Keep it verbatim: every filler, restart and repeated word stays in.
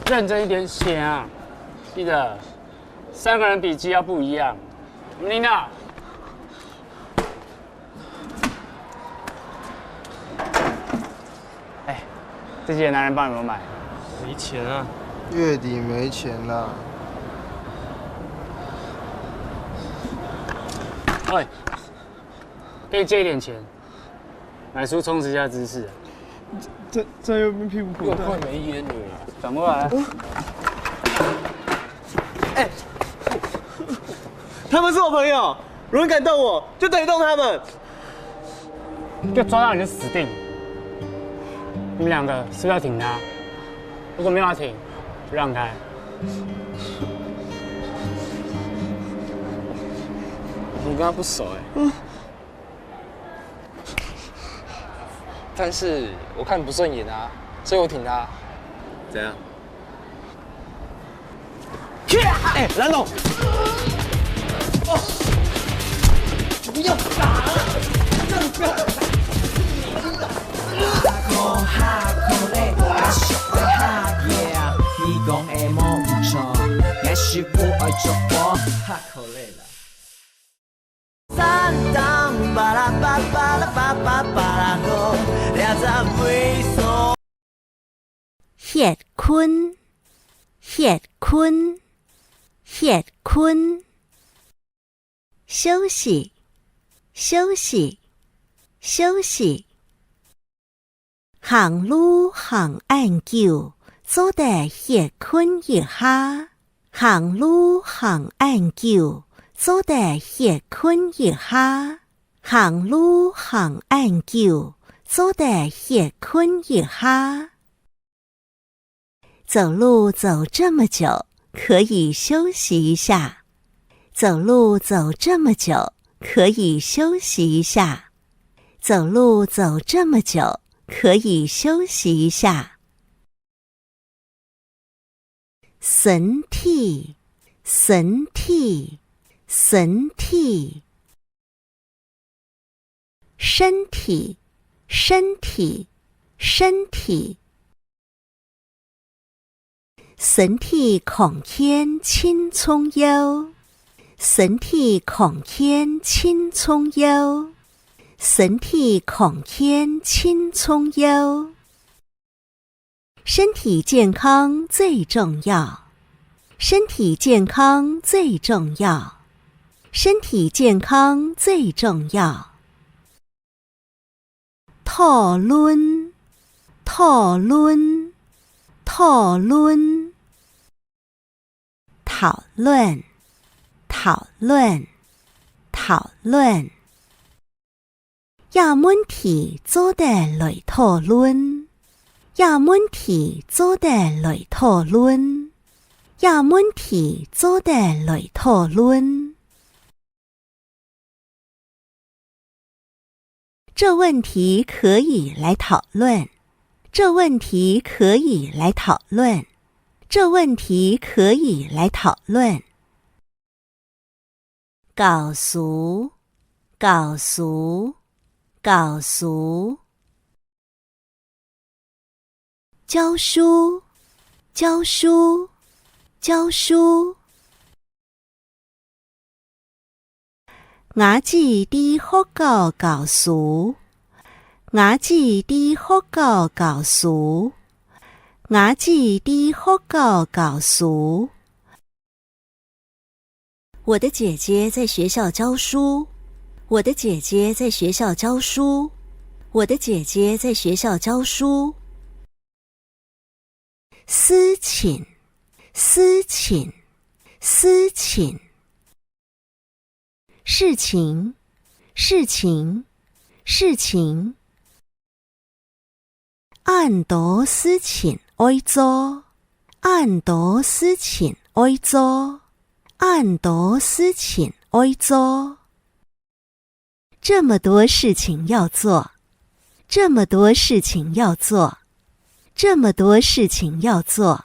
認真一點寫啊，記得三個人筆跡要不一樣。Melina，哎，這些男人幫你們買。沒錢啊。月底沒錢啦。喂，可以借一點錢，買書充實一下知識啊。這，這又變屁股苦又快沒煙了啦。轉過來。哎，他們是我朋友，如果你敢動我，就等於動他們。 就抓到你就死定。你們兩個是不是要挺他？如果沒有要挺，就讓開。我們跟他不熟哎。但是我看不順眼啊，所以我挺他。怎樣？ 哎，蘭總！哦，不要打了，真的不要打。血困，血困，血困。休息，休息，休息。行路行恁久，做得歇睏一下。 行路行恁久，做得歇睏一下。行路行恁久，做得歇睏一下。走路走這麼久，可以休息一下。走路走這麼久，可以休息一下。走路走這麼久，可以休息一下。 身體，身體，身體。身體，身體，身體。身體康健盡重要。身體康健盡重要。身體康健盡重要。 身體健康最重要。身體健康最重要。身體健康最重要。討論，討論，討論。 討論，討論，討論。這問題做得來討論。這問題做得來討論。這問題做得來討論。 這問題可以來討論。這問題可以來討論。這問題可以來討論。教書，教書，教書。 教書，教書，教書。吾姊在學校教書。吾姊在學校教書。吾姊在學校教書。 我的姐姐在學校教書。我的姐姐在學校教書。我的姐姐在學校教書。事情，事情，事情。事情，事情，事情。 恁多事情愛做。恁多事情愛做。恁多事情愛做。這麼多事情要做。這麼多事情要做。這麼多事情要做。